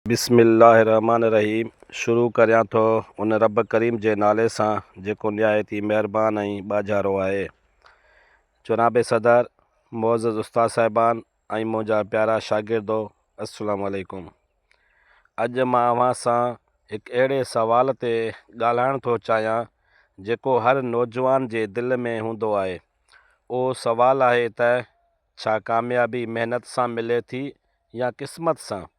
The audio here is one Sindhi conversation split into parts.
بسم الله الرحمٰن الرحيم شروع ڪريان ٿو ان رب ڪريم جي نالي سان جيڪو نهايت ئي مهربان ۽ ٻاجهارو آهي. جناب صدر، معزز استاد صاحبان ۽ منهنجا پيارا شاگردو السلام عليڪم. اڄ مان اوهان سان هڪ اهڙي سوال تي ڳالهائڻ ٿو چاهيان جيڪو هر نوجوان جي دل ۾ هوندو آهي. اهو سوال آهي ته ڇا ڪاميابي محنت سان ملي ٿي يا قسمت سان؟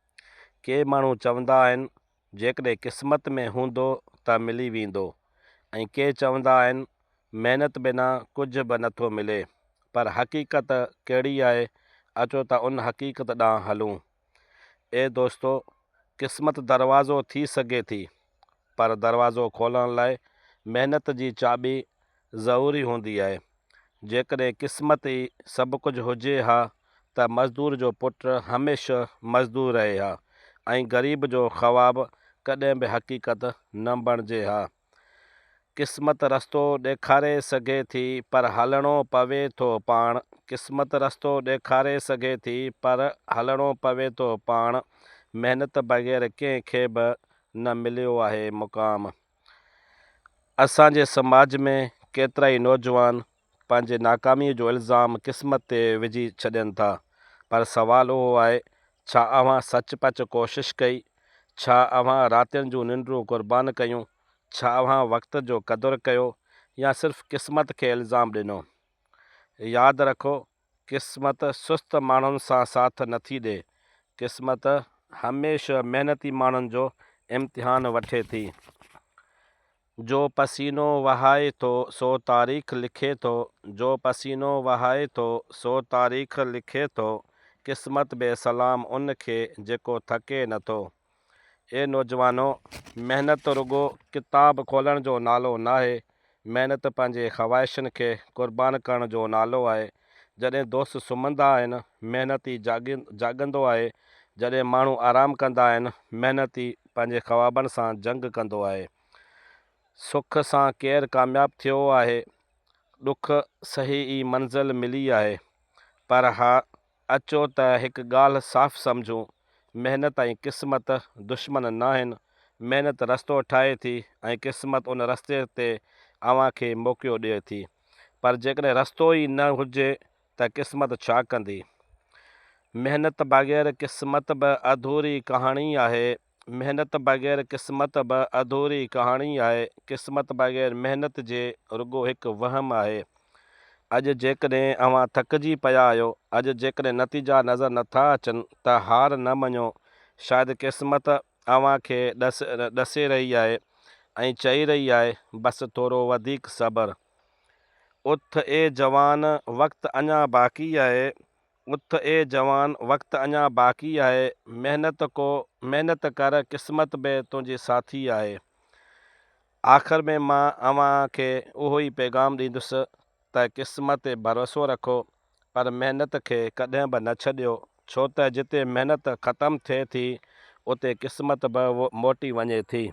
ڪي ماڻهو چوندا آهن جيڪڏهن قسمت ۾ هوندو ته ملي ويندو ۽ ڪي چوندا آهن محنت بنا ڪجهه به نٿو ملي پر حقيقت ڪهڙي آهي اچو ته ان حقيقت ڏانهن هلون. اي دوستو قسمت دروازو ٿي سگهي ٿي پر دروازو کولڻ لاء محنت جي چاٻي ضروري هوندي آهي. جيڪڏهن قسمت ئي سڀ ڪجهه هجي ها ته مزدور جو پٽ هميشه مزدور رهي ها ۽ غريب جو خواب ڪڏهن به حقيقت نه بڻجي ها. قسمت رستو ڏيکاري سگهي ٿي پر هلڻو پوي ٿو پاڻ قسمت رستو ڏيکاري سگهي ٿي پر هلڻو پوي ٿو پاڻ محنت بغير ڪنهن کي به نه مليو آهي مقام. اسان جي سماج ۾ ڪيترائي نوجوان پنهنجي ناڪاميء جو الزام قسمت تي وجهي ڇڏين ٿا، پر سوال اهو آهي، ڇا اوهان سچ پچ ڪوشش ڪئي؟ ڇا اوهان راتين جون ننڊون قربان ڪيون؟ ڇا اوهان وقت جو قدر ڪيو يا صرف قسمت کي الزام ڏنو؟ ياد رکو، قسمت سست ماڻهن سان ساٿ نٿي ڏئي. قسمت هميشه محنتي ماڻهن جو امتحان وٺي ٿي. جو پسينو وهائي ٿو سو تاريخ لکي ٿو، جو پسينو وهائي ٿو سو تاريخ لکي ٿو، قسمت به سلام ان کي جيڪو ٿڪي نٿو. اي نوجوانو! محنت رڳو ڪتاب کولڻ جو نالو ناهي، محنت پنهنجي خواهشن کي قربان ڪرڻ جو نالو آهي. جڏهن دوست سمهندا آهن، محنتي جاڳندو آهي. جڏهن ماڻهو آرام ڪندا آهن، محنتي پنهنجي خوابن سان جنگ ڪندو آهي. سک سان ڪير ڪامياب ٿيو آهي؟ ڏک سهي ئي منزل ملي آهي. پر ها! اچو ته هڪ ڳالهه صاف سمجهون، محنت ۽ قسمت دشمن ناهن، محنت رستو ٺاهي ٿي ۽ قسمت ان رستي تي اوهان کي موقعو ڏئي ٿي. پر جيڪڏهن رستو ئي نه هجي ته قسمت ڇا ڪندي؟ محنت بغير قسمت به اڌوري ڪهاڻي آهي. محنت بغير قسمت به اڌوري ڪهاڻي آهي. قسمت بغير محنت جي رڳو هڪ وهم آهي. اڄ جيڪڏهن اوهان ٿڪجي پيا آهيو، اڄ جيڪڏهن نتيجا نظر نٿا اچن ته هار نه مڃو. شايد قسمت اوهان کي ڏس ڏسي رهي آهي ۽ چئي رهي آهي، بس ٿورو وڌيڪ صبر. اٿ اي جوان، وقت اڃا باقي آهي. اٿ اي جوان وقت اڃا باقي آهي محنت ڪو محنت ڪر قسمت به تنهنجي ساٿي آهي. آخر ۾ مان اوهان کي اهو ئي پيغام ڏيندس ته قسمت تي ڀروسو رکو پر محنت کي ڪڏهن به نه ڇڏيو ڇو ته جتي محنت ختم ٿئي ٿي اتي قسمت به موٽي وڃي ٿي.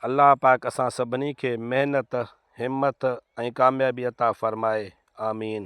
الله پاڪ اسان سڀني کي محنت، همٿ ۽ ڪاميابي عطا فرمائي. آمين.